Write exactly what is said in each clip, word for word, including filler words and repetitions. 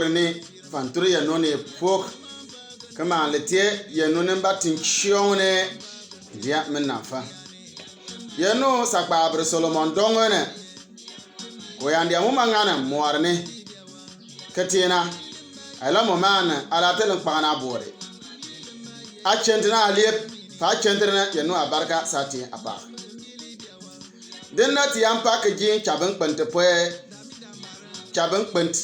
Rani, fanturi yɛ nu ni puok. Kɛ maanle ti yɛ nu ni mba tin ciɔŋ ni. Dia mi nafa. Yɛ nu sakpa biri Solomon dɔŋ ni. Ko yan dia mu ma ŋan muɔr ni. Kɛ ti na. Ala mo man ala telen kpagana bore. A cɛnti na aliep. Fa cɛnti na yɛ nu abarka sa ti apa. Din na ti yampa kɛ jin cabin kpɛnti pwe. Cabin kpɛnti.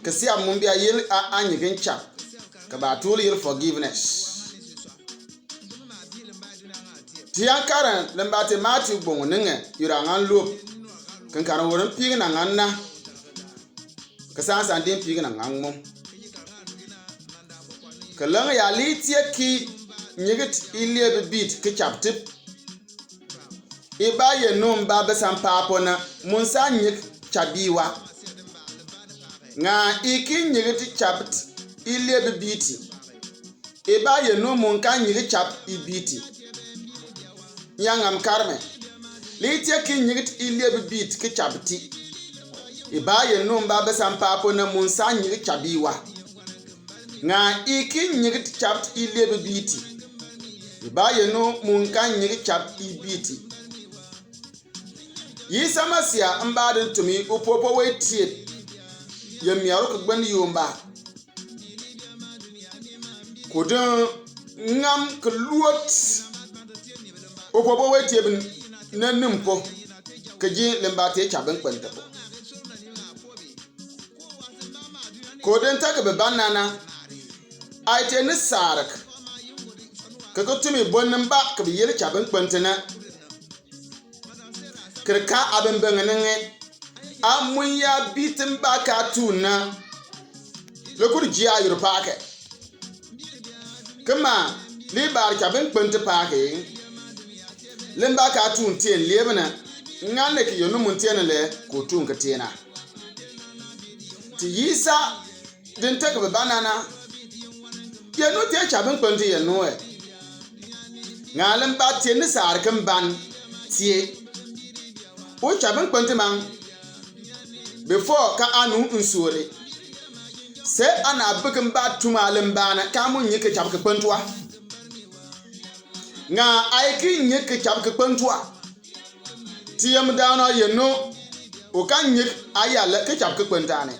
Kɛ sia mun bia yil a anyigin cap. Kɛ ba tul yil forgiveness. Ti yan karan limba ti Matthew gbong ninge yura ŋan luop. Kɛ karan wurin pig na ŋan na. Kɛ san san din pig na ŋan mum. Kɛ lɛŋ ya li ti ki nyigit iliep bit ki cap tip. I ba yɛ nu mba bɛ san papo na mun sa nyik cabi wa. Ŋa i ki nyigit cap iliep biti. I ba yɛ nu mun ka nyigit cap ibiti. Nyangam karme. Li ti ki nyigit iliep biti ki cap ti. I ba yɛ nu mba bɛ san papo na mun sa nyigit cabi wa. Ŋa i ki nyigit cap iliep biti. I ba yɛ nu mun ka nyigit cap ibiti. Yisa Masia mba din tumi upopo wetiet. Yɛ miaru kɛ gbɛn yumba. Ko din ŋam kɛ luot. Upopo wetiet bin na nimpo. Kɛ jin limba ti cabin kpɛnti po. Ko din tɛ kɛ bɛ banana. Ai ti ni sarik. Kɛ kɛ tumi bon ni mba kɛ bɛ yel cabin kpɛnti na. Kɛ ka abin bɛŋɛ ni ŋɛ. Amun ya bitin ba ka tuna. Lɛ kur jia yur paakɛ. Kɛ ma li bar cabin kpɛnti paakɛ. Limba ka tun tien liebna. Ŋan ne kɛ yɛ nu mun tien lɛ ko tun kɛ tiena. Ti yisa din tɛ kɛ bɛ banana. Yɛ nu ti cabin kpɛnti yɛ nu ɛ. Ŋa limba ti ni sar kɛ mban ti. U cabin kpɛnti maŋ. Before ka anu nsuri. Se ana bik mba tuma limba na ka mu nyik kɛ cap kɛ kpɛntua. Ŋa ai ki nyik kɛ cap kɛ kpɛntua. Ti yam dana yɛ nu. U ka nyik ayalɛ kɛ cap kɛ kpɛntua ni.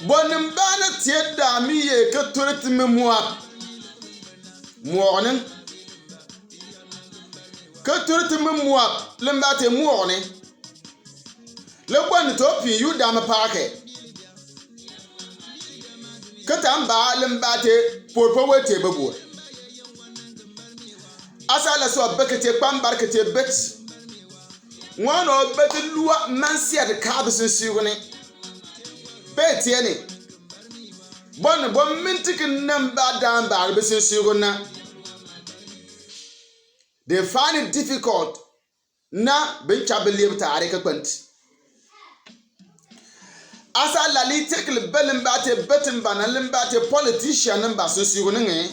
Bɔ ni mba na ti da mi yɛ kɛ turi ti mi muap. Muɔgni. Kɛ turi ti mi muap limba ti muɔgni. Lɛ bɔ ni to pi yu da mi paakɛ. Kɛ tamba limba ti porpo wetiet bɛ bɔ. Asa la so bɛ kɛ ti kpambar kɛ ti bet. Ŋɔnɔ bɛ ti lua man sia ti ka bɛ sin siguni. Bɛ tieni. Bɔ ni bɔ minti kɛ namba dan bar bɛ sin siguna. They find it difficult. Na bin ca bi lieb taari kɛ kpɛnti. Asa lali tekil bɛ limba te betin ba na limba te politician nim ba sunsugu ni ŋɛ.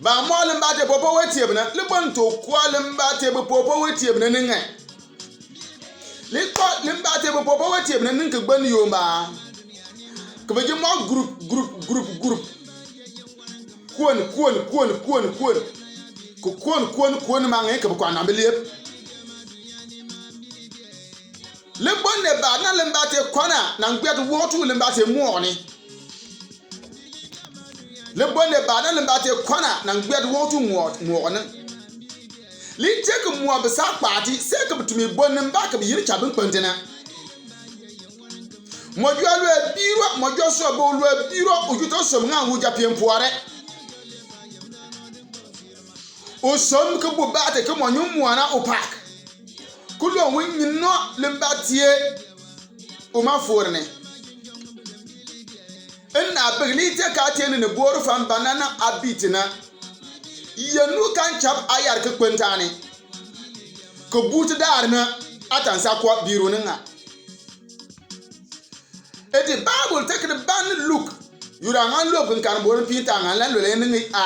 Ba mɔ limba te popo wetieb na libon to kua limba te bi popo wetieb na ni ŋɛ. Li kɔ limba te bi popo wetieb na ni ŋɛ kɛ gbɛn yomba. Kɛ bi ji mɔ group group group group. Kuon kuon kuon kuon kuon. Kɛ kuon kuon kuon maŋ ɛ kɛ bi kua na bi lieb. Libon ne ba na limba te kɔna na ŋgbiat wɔtu limba te muɔni. Libon ne ba na limba te kɔna na ŋgbiat wɔtu muɔni. Li tek muɔ bi sa kpati se kɛ bi tumi bon nim ba kɛ bi yiri ca bi kpɛnti na. Mɔ jua luɛ birua mɔ jua sua bo luɛ birua uju to som ŋa wuja pien puare. O som kɛ bu ba te kɛ mɔ nyu muana o pak. Kɛ luɛ wi nyi nɔ limba tie. O ma forne. Nna bigli te ka tie ni ni boru fan banana abiti na. Yɛ nu kan cap ayar kɛ kpɛntani. Kɛ buti daar na atan sa kɔ biru ni ŋa. Eti Bible tekini ban Luk. Yura ŋa Luk kin kan borin pinta ŋa lan lole ni ŋi a.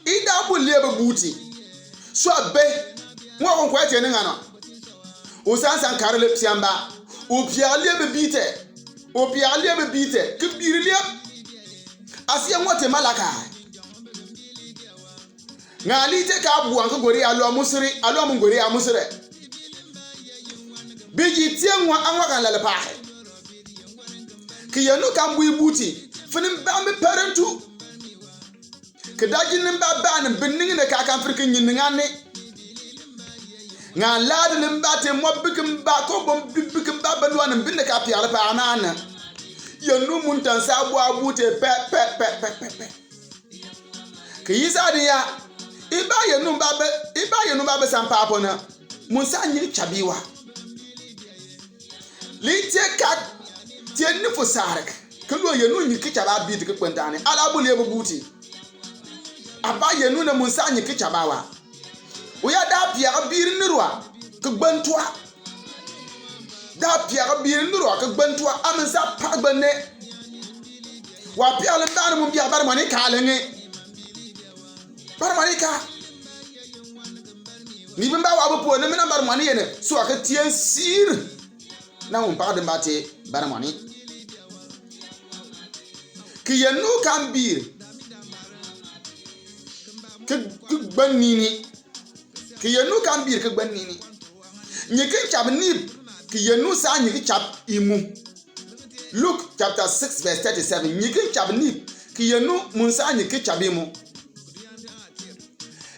Ida bu liebe buti. So be. Ŋwa kon kwete ni ŋa no. Usan san karle piamba. Opiak lieb bite. Opiak lieb bite. Kibir lieb. Asia ŋuɔte malaka. Ŋa lite ka buaŋ kagori alo amusiri, alo amungori amusiri. Biji tie ŋua aŋua kan lalapahe. Kiyenu kan bui buti. Fini mbami parentu. Kida jin ni mba ba ni mbinning ne ka kan firi kinyin ni ŋani. Ŋa ladi ni mba te mwa bikin ba ko bom bikin ba ba lua ni mbinne ka piala pa anana. Yenu mun tan sa bua bute pe, pe, pe. Ki yisa di ya. Iba yenu mba be, iba yenu mba be san pa pona. Mun sa nyi chabiwa. Li tie kat, tie ni fu sarik. Ki lo yenu nyi ki chaba bit ki kpentani. Ala bu le bu buti. Aba yenu ne mun sa nyi ki chaba wa. Uya da pia ka biri ni rua. Ki gbantua. Da pia ka biri ni rua ki gbantua. Amin sa pa gbanne. Wa pia le bani mun bia bar mani ka le nge. Bar mani ka. Ni bin ba wa bu po ne mina bar mani yene. So ka tie sir. Na wun pa de mba te bar mani. Ki yenu kan bir. Ki, ki gban nini. Ki yenu kan bir ki gban nini. Nyi kin chab nip. Ki yenu sa nyi ki chab imu. Luke chapter six verse thirty-seven. Nyi kin chab nip. Ki yenu mun sa nyi ki chab imu.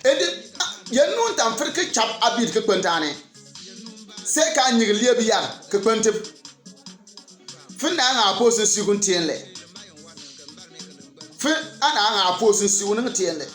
Edi, ah, yenu ntan fir ki chab abit ki kpentani. Se ka nyig lieb yar ki kpentip. Fin na nga po sin sigun tienle. Fin ana nga po sin sigun tienle.